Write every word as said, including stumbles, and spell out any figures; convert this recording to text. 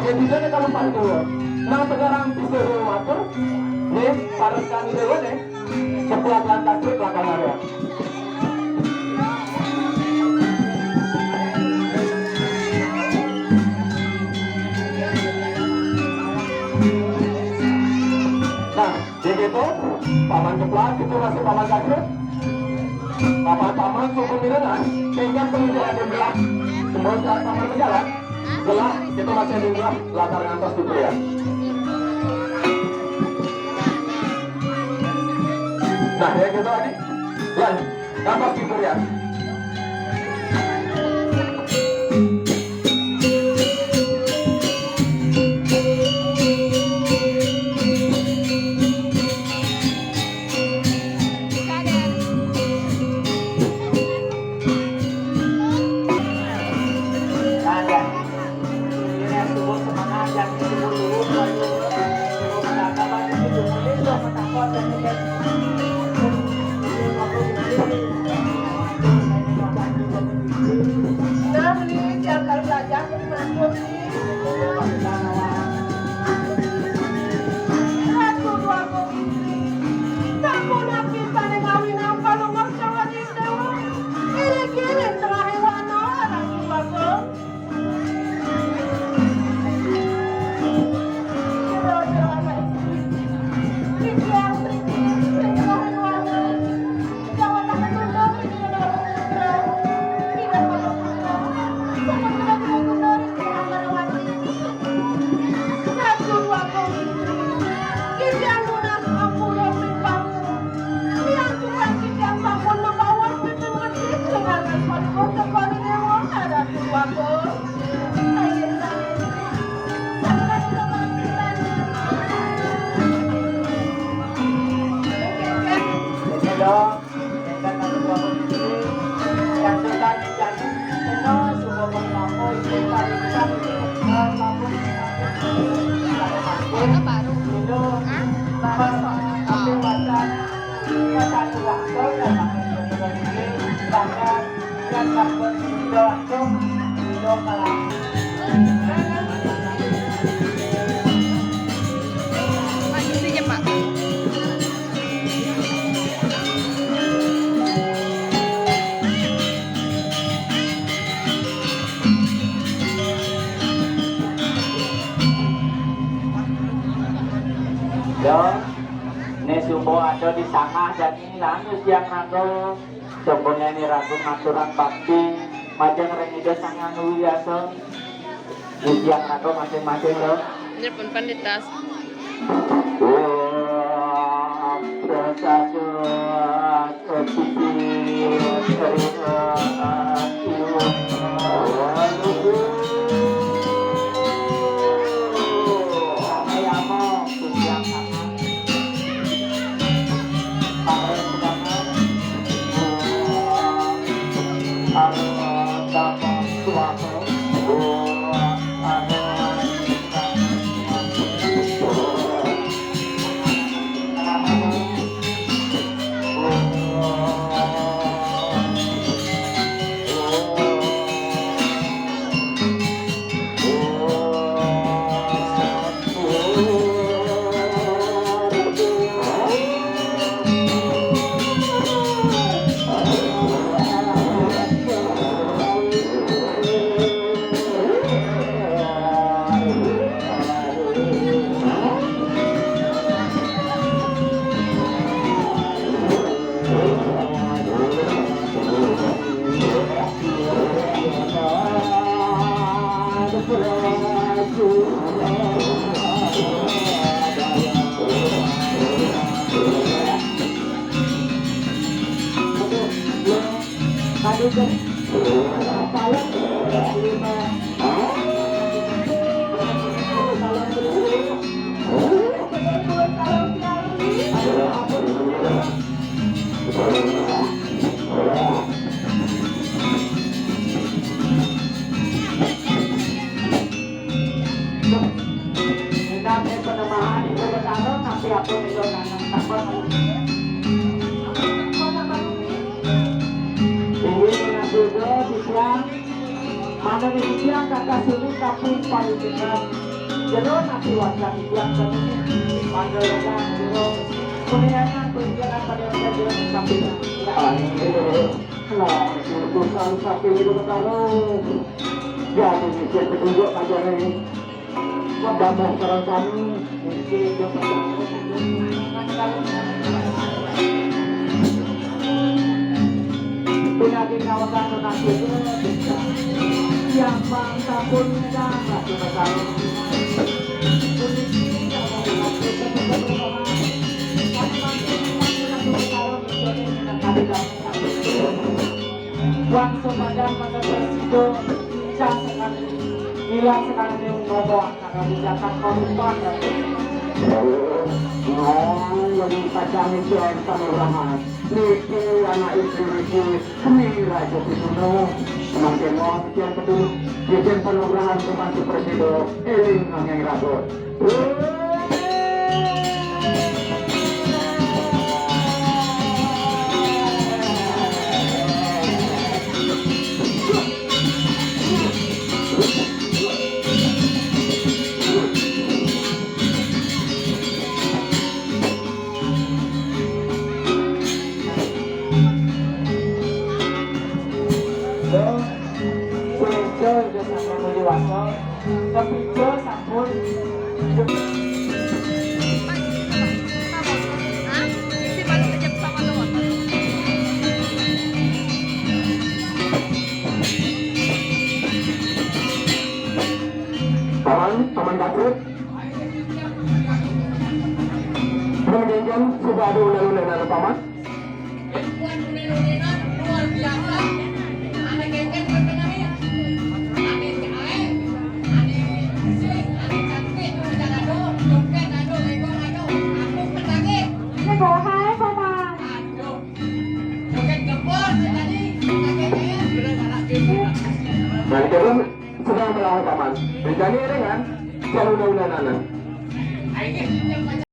Jadi, jadi kalau pas dulu. Nah, sekarang bisa dulu atur. Nih, parekan dulu nih. Sebelah lantas klik belakang area. Nah, di situ, paman keplak, itu masih paman sakit. Paman-paman, suku Minang, tinggal penunjukan di belah. Semua saat paman berjalan, belah, itu masih di belah, latar ngantos di pria. Nah, ya gitu, Adi. Lan, ngantos di pria. Nah, beli tiap kali belajar, beli masuk. Ratu Dwagung, tak mau napi pada ngawin apa lu mau sama di dewa. Ini kiri terakhir wana, Ratu Dwagung. Yo, ne subo ada di sangah jani lanjut yang rangga. Sampun ini ratu ngaturan bakti, majeng ring Ida Sang Hyang Widi Wasa. Titiang raga masing-masing, lho. Nyepun panditas. Wah, prasada siti sri iwa. Waduh. Ayama, titiang sangat. Inggih menawi juga titiang, Mas Demikian kata sulit tapi paling benar. Jero nanti warga tiang kami panggil jero. Kulianan berjalan pada jero sampai. Nah, itu sapi itu taruh. Jadi bisa petunjuk aja nih. Wah, damai sareng sami. Pinaging kawasan donasi itu yang bangsa pun dan ratu besar. Bangsa Padang pada tersido, bincang sekali, bilang sekali, ngomong. Kalau di Jakarta bukan, oh, yang pacangi jen sama Rahmat. Niki anak istri niki, kami Raja Pituno. Teman kemon, jen peduli, jen penugrahan teman si Presido, eling nanging ragot. Punika inggih sampun dewasa, kepica sampun. Paman, paman David. Paman Genjang, sudah ada ulah-ulah nana paman. Perempuan model-modelan luar biasa. Anak genggen terkenal ya. Anak cahaya, anak bersih, anak cantik, udah ada, dompet ada, ego ada, aku petani. Ini bawa hai, Paman. Aduh. Joget gempol, petani, petani ya. Nah, kita pun sedang melawan paman. Rencana ini kan, kalau udah-udah nana. Ayo, kita